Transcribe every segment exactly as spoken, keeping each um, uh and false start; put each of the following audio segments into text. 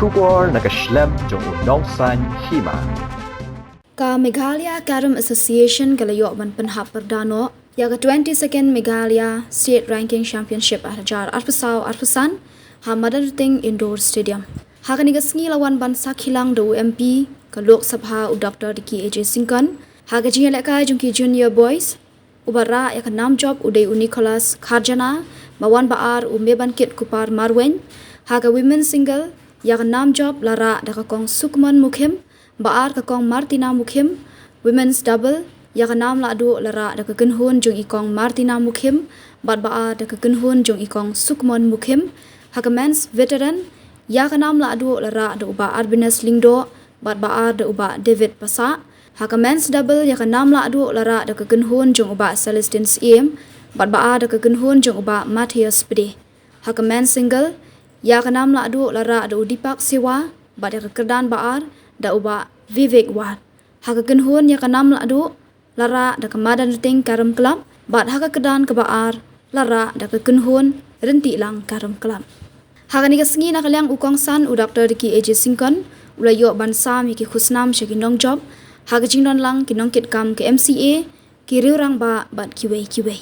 Khubor na ka shlem jong u nongsan hima. Ka Meghalaya Carom Association ka la ïoh ban pynhap pyrda noh ïa ka twenty-second Meghalaya State Ranking Championship ar hajar arphew saw arphew san ha Madanrting Indoor Stadium. Ha kane ka sngi la wan ban sakhi lang da u M P ka Lok Sabha u Doctor Ricky A J Syngkon, ha ka jingïalehkai jong ki Junior Boys, uba rah ïa ka nam jop u dei u Nicholas Kharjana, ba wan ba ar u Mebankit Kupar Marwein. Ha ka Women's Single, ïa ka nam jop la rah da ka Kong Sukumon Mukhim, ba ar ka Kong Martina Mukhim. Women's Double, ïa ka nam lahduh la rah da ka kynhun jong i Kong Martina Mukhim bad ba ar da ka kynhun jong i Kong Sukumon Mukhim. Ha ka Men's Veteran, ïa ka nam lahduh la rah da u Bah Arbines Lyngdoh bad ba ar da u Bah David Passah. Ha ka Men's Double, ïa ka nam lahduh la rah da ka kynhun jong u Bah Celestine Syiem bad ba ar da ka kynhun jong u Bah Matthias Pde. Ha ka Men's Single, ïa ka nam lahduh la rah da u Deepak Sewa bad ïa ka kyrdan ba ar da u Bah Vivek War. Ha ka kynhun, ïa ka nam lahduh la rah da ka Madanrting Carom Club bad ha ka kyrdan kaba ar la rah da ka kynhun Ryntihlang Carom Club. Ha kane ka sngi, na ka liang u kongsan u Doctor Ricky A J Syngkon u la ïoh ban sam ïa ki khusnam sha ki nongjop ha ka jingdon lang ki nongkitkam ka M C A, ki riew rangbah bad kiwei kiwei.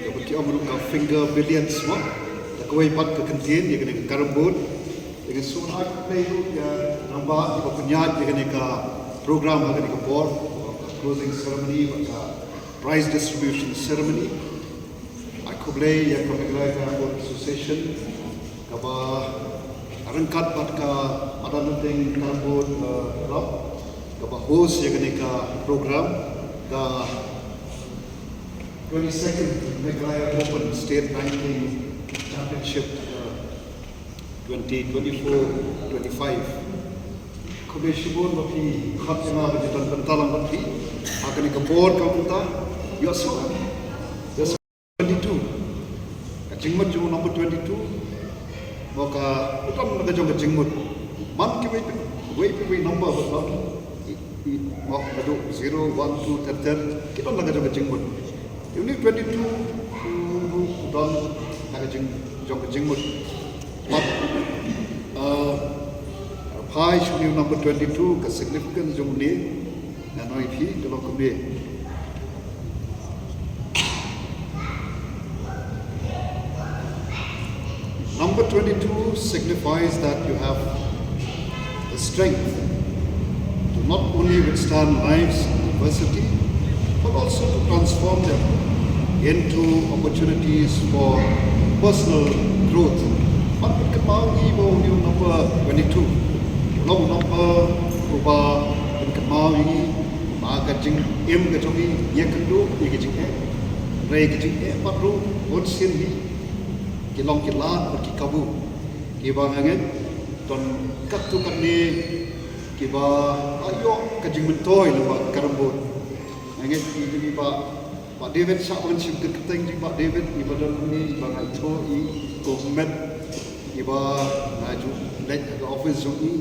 Kaba ki ong ruh ka finger billions mo. Da kawei pat ka kyntien ïa kane ka carrom board. Ïa ka sngewbha ai khublei ruh ïa rangbah kiba pynïaid ïa kane ka program ha kane ka por, ka closing ceremony bad ka prize distribution ceremony. Ai khublei ïa ka Meghalaya Carrom Board Association kaba ryngkat bad ka Madanateng Carrom Board, eh, Club kaba host ïa kane ka program, ka twenty-second Meghalaya Open State Ranking Championship, uh, twenty twenty-four twenty-five. Khublei shibun ba phi khot ïa nga ban ïa don bynta lang bad phi ha kane ka por kaba mynta. Ïohsngew, ïohsngew. Twenty-two. Ka jingmut jong u number twenty-two. Mo ka, u don la ka jong ka jingmut. Man kiwei pa, wei pa wei number bad long. I, i, mo ka dei zero, one, two, ter ter. Ki don la ka jong ka jingmut. Une u twenty-two, u, u, u don la ka jing, jong ka jingmut. Bad, uh, phai sha une u number twenty-two, ka significance jong une. Ngan ong ïa phi ka long kumne. Number twenty-two signifies that you have the strength to not only withstand life's adversity, but also to transform them into opportunities for personal growth. Ban pynkynmaw ïa ngi ba une u number twenty-two u long u number uba pynkynmaw ïa ngi ba ka jingim ka jong ngi ïakynduh ïa ka jingeh. Hynrei ka jingeh pat ruh bun sien hi ki long ki lad bad ki kabu kiba nga ngeit don katto katne kiba la ïoh ka jingmyntoi lyngba ka carrom board. Nga ngeit ïa kine ba Bah David, shah ban shim kyrteng jong Bah David, iba don hangne, iba nga ithuh i, ko met, iba nga ju leit ha ka office jong i.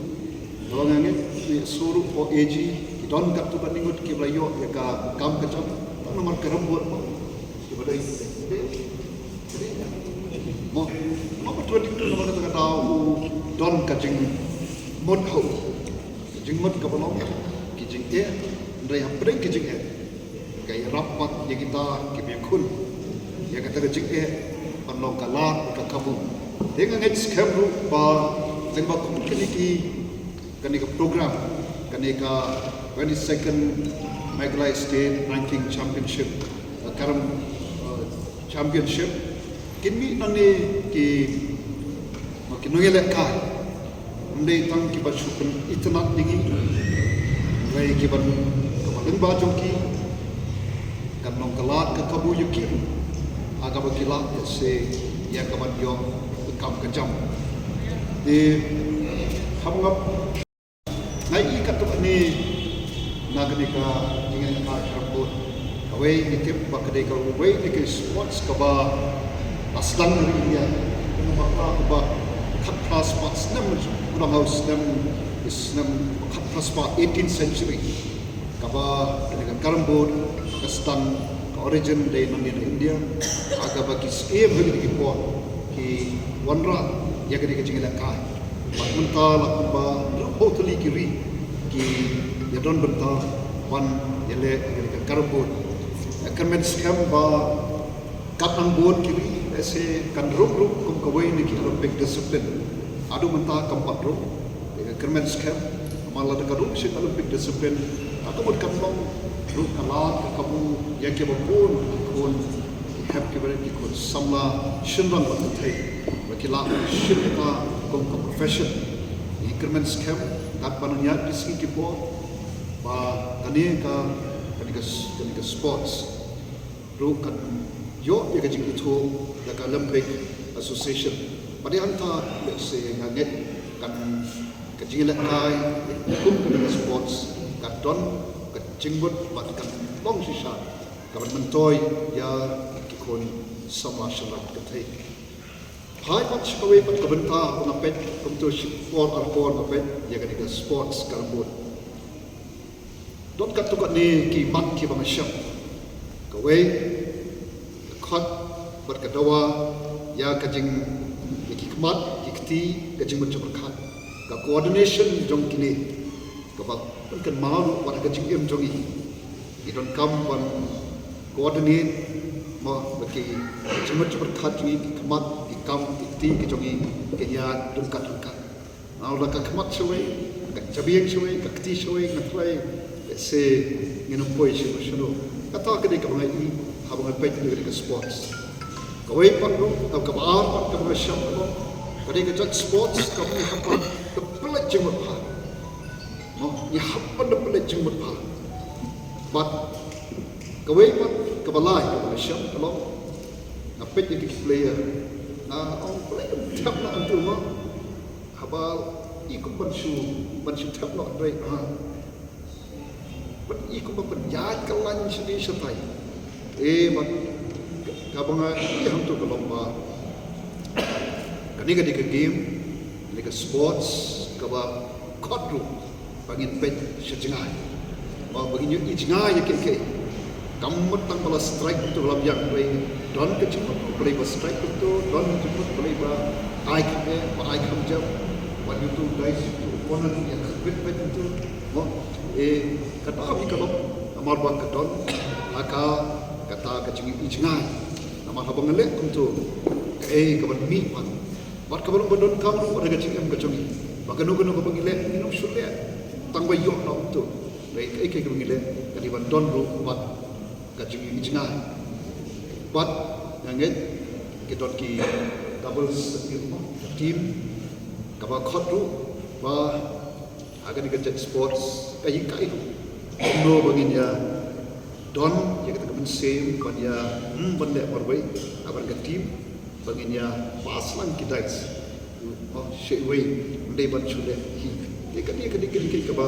Iba nga ngeit i, suruh ko A G, ki don katto katne ngut kiba la ïoh ïa ka kam ka jam, tang namar ka rem bor mo. Iba dei, mo, mo ka twenty-two namar kata ka daw u don ka jingmut ha u. Ka jingmut kaba long ki jingeh, hynrei hapdeng ki jingeh ka ïarap pat ïa kita kiba ïakhun ïa kata ka jingeh ban long ka lad ka kabu. Te nga ngeit skhem ruh ba lyngba kum kane ki, kane ka program, kane ka twenty-second Meghalaya State Ranking Championship, uh, Carrom, uh, Championship, Kin mih nangne ki, ki nongïalehkai. Ym dei tang kiba shu pynitynnad ïa ngi, hynrei kiban, kaba lyngba jong ki kan long ka lad ka kabu ïa ki, ha kaba ki lah ïa se ïa kaban ïoh ka kam ka jam. Te haba nga Nga ïohi katto katne na kane ka jingïalehkai carrom board. Kawei ngi tip ba ka dei kawei na ki sports kaba la sdang ha ri India. Kumba ka ba khatphra spah snem, u dang hau snem, snem khatphra spah, eighteenth century. Kaba kane ka carrom board ka sdang, ka origin dei nangne na India. Ha kaba ki syiem ha kine ki por ki wanrah ïa kane ka jingïalehkai. Bad mynta la kumba hynriew phew tylli ki ri ki ïadon bynta ban ïaleh ïa ka carrom board. Nga kyrmen skhem ba katnang bun ki ri, lehse kan rung ruh kum kawei na ki Olympic discipline. Haduh mynta kam pat rung. Nga kyrmen skhem, namar lada ka rung sha Olympic discipline, ka mut kan long ruh ka lad ka kabu ïa kiba bun ki khun, ki hep kiba rit, ki khun samla shynrang bad kynthei ba ki lah shim ïa ka kum ka profession. Ngi kyrmen skhem katba nang ïaid ki sngi ki por ba kane ka, kane ka, kane ka sports ruh kan ïoh ïa ka jingithuh da ka Olympic Association. Bad ïa hangta lehse nga ngeit kan, ka jingïalehkai kum kane ka sports ka don ka jingmut bad kan long shisha kaban myntoi ïa ki khun samla shynrang kynthei. Phai pat sha kawei pat ka bynta ba nga peit kumto, shi por ar por nga peit ïa kane ka sports carrom board. Don katto katne ki mat kiba nga shem. Kawei, ka khot bad ka dawa ïa ka jing, ïa ki khmat, ki kti, ka jingmut jingpyrkhat, ka coordination jong kine, kaba pynkyndit ruh wat ha ka jingim jong ngi. Ngi donkam ban coordinate, mo, ba ki jingmut jingpyrkhat jong ngi, ki khmat, ki kam, ki kti ki jong ngi kin ïaid ryngkat ryngkat. Nga ong lada ka khmat shawei, ka jabieng shawei, ka kti shawei, nga tharai lehse ngin ym poi shano shano. Kata ka dei kaba nga ïohi haba nga peit ïa ka dei ka sports. Kawei pat ruh, kaba ar pat kaba nga shem ruh, ka dei ka jait sports kaba ngi hap ban da pynleit jingmut bha. Mo, ngi hap ban da pynleit jingmut bha. Bad kawei pat kaba lai kaba nga shem ka long, nga peit ïa ki player, nga ong player thep noh hangto mo. Haba i kum ban shu, ban shu thep noh hynrei, ha. Ban i kum ban ïaid ka lain shane shatai. Eh, bad kaba nga ïohi hangto ka long ba kane ka dei ka game, kane ka sports kaba khot ruh ba ngin peit sha jngai. Ba, ba ngin ïohi jngai ïa kiei kiei. Kam mut tang ba la strike kumto ba la biang, hynrei don ka jingmut balei ba strike kumto, don ka jingmut balei ba ai kham eh, ba ai kham jam, ba ïoh to dai to opponent ïa ka bit bit kumto. Mo, eh, kata hi ka long, namar ba ka don ha ka, kata ka jingïohi jngai. Namar haba nga leh kumto, kaei kaban mih pat. Bad kaba long ba donkam ruh ha ka jingim ka jong ngi. Ba kano kano kaba ngi leh, ngin ym shu leh tang ba ïoh noh kumto. Hynrei kaei kaei kaba ngi leh ka dei ban don ruh bad ka jingïohi jngai. Bad nga ngeit ki don ki doubles, ki ruh, ka team kaba khot ruh ba ha kane ka jait sports ka hikai ruh kumno ba ngin ïa don ïa kata ka mynsiem ban ïa, hmm, ban leh marwei ha kane ka team, ba ngin ïa pass lang ki dice, oh, shaiwei, ym dei ban shu leh hi. Te kane ka dei, ka dei, ka dei kaba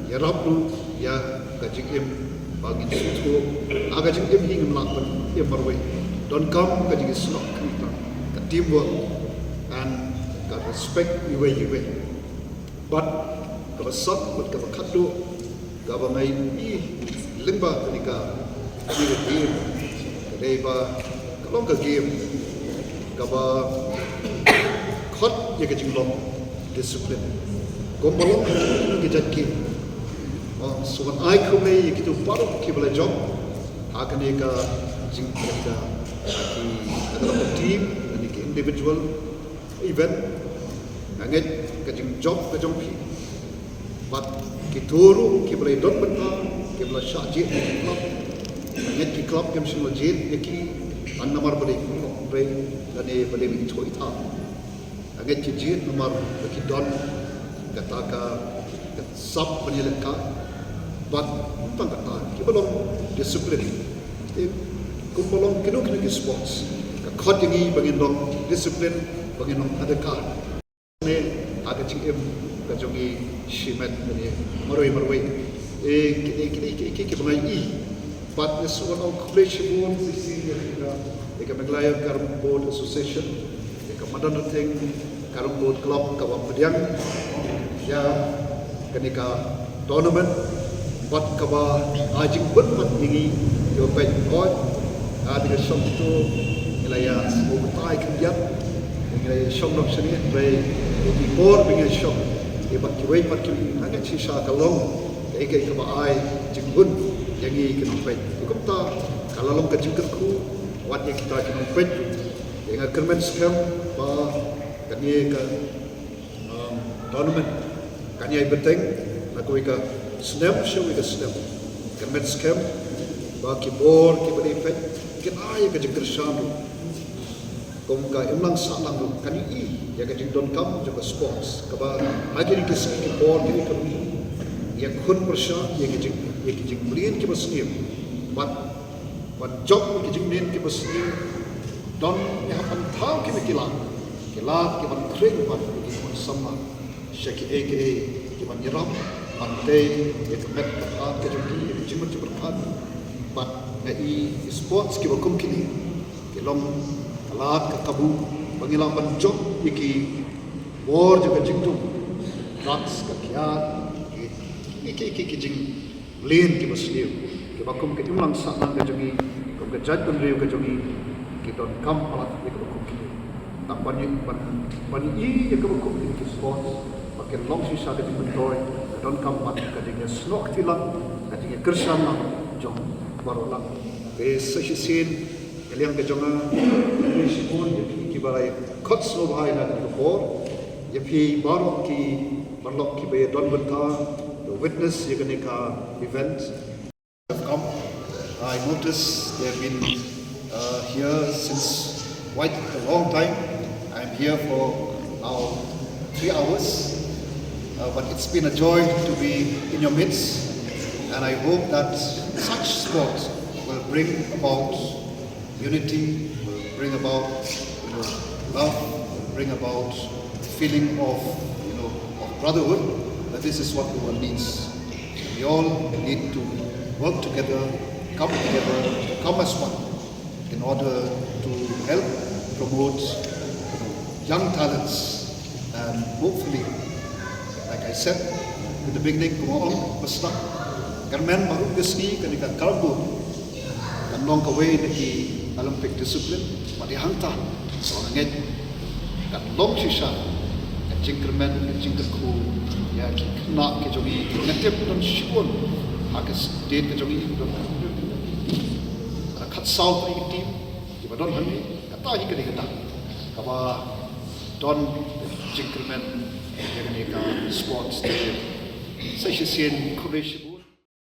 ïarap ruh ïa ka jingim ba ngin sngewthuh ha ka jingim hi ngim lah ban im marwei. Donkam ka jingïasnoh kyrpang, ka teamwork and ka respect iwei ïa iwei. Bad kaba san bad kaba khatduh kaba nga ïohi lyngba kane ka, kane ka game ka dei ba ka long ka game kaba khot ïa ka jinglong discipline. Kumba long ha kine ki jait game. Ba sngewbha ai khublei ïa kito baroh kiba la jop ha kane ka jing, kane ka, ki, kane ka team, kane ka individual event. Nga ngeit ka jingjop ka jong phi bad kito ruh kiba la don bynta, kiba la shah jied ïa ki club. Nga ngeit ki club kim shym la jied ïa ki tang namar ba dei ki club, hynrei Kane ba dei ba ithuh ithuh. Nga ngeit ki jied namar ba ki don kata ka, ka sap ban ïalehkai. Bad ym tang kata, kiba long discipline. Te kumba long kino kino ki sports, ka khot ïa ngi ba ngin long discipline, ba ngin long hadaka. Ne ha ka jingim ka jong ngi shimet ne marwei marwei. E, kine kine kine kine kiba ngi ïohi. Bad nga sngewbha ban ong khublei shibun shisien ïa ka, ïa ka Meghalaya Carrom Board Association, ïa ka Madanrthing Carrom Board Club kaba pdiang ïa kane ka tournament, bad kaba ai jingbun bad ïa ngi kiba peit. Hooid, ha kane ka shnong to ngi la ïa sngewbha batai khyndiat, ngi la ïa shong noh shane, hynrei ïa ki bor ba ngi ïa shong, ïa bad kiwei pat kiwei, nga ngeit shisha ka long kaei kaei kaba ai jingbun ïa ngi ki nongpeit. Kumta ka la long ka jingkyrkhu wat ïa kita ki nongpeit. Ïa nga kyrmen skhem ba kane ka um, tournament kan ïai bteng na kawei ka snem sha kawei ka snem. Kyrmen skhem ba ki bor kiba dei peit kin ai ïa ka jingkyrshan ruh. Kum ka imlang sahlang ruh kan ïohi ïa ka jingdonkam jong ka sports kaba ha kine ki sngi ki bor ki dei ka ruh ïa khun pyrshah ïa ki jing, ïa ki jingmlien kiba sniew. Bad ban jop ïa ki jingmlien kiba sniew, don ïa hapdeng thaw kine ki lad, ki lad kiban khring bad ki khun samla sha kiei kiei kiban ïarap ban tei ïa ka met ka phad ka jong ki, ïa ka jingmut jingpyrkhat. Bad nga i ki sports kiba kum kine ki long ka lad ka kabu ba ngi lah ban jop ïa ki bor jong ka jingdum, drugs, ka kiad, ki, ki, ki, ki, ki jing mlien kiba sniew, kiba kum ka imlang sahlang ka jong ngi, kum ka jaitbynriew ka jong ngi, ki donkam palat ïa kaba kum kine. Tang ban ïoh, ban, ban ïoh ïa kaba kum kine ki sports, ba kin long shisha ka jingmyntoi, ka donkam pat ka jingïasnoh kti lang, ka jingïakyrshan lang jong baroh lang. Te sa shisien, ka liang ka jong nga, khublei shibun ïa phi kiba la ïa khot sngewbha ïa nga kane ka por, ïa phi baroh ki paralok kiba ïa don bynta, to witness ïa kane ka event. I've come. I noticed they've been, uh, here since quite a long time. I'm here for now three hours. Uh, but it's been a joy to be in your midst, and I hope that such sports will bring about unity, will bring about, you know, love, will bring about the feeling of, you know, of brotherhood. That this is what the world needs. We all need to work together, come together, come as one in order to help promote, you know, young talents, and hopefully, like I said in the beginning, kumba ong ba sdang, kyrmen ba ruh ka sngi kane ka carrom board kan long kawei na ki Olympic discipline, bad ïa hangta, so nga ngeit kan long shisha ka jingkyrmen, ka jingkyrkhu ïa ki khynnah ki jong ngi. Nga tip don shibun ha ka state ka jong ngi, don khatsaw tylli ki team kiba don hangne. Kata hi ka dei kata kaba don jingkyrmen ïa kane ka sports. Te sa shisien khublei shibun.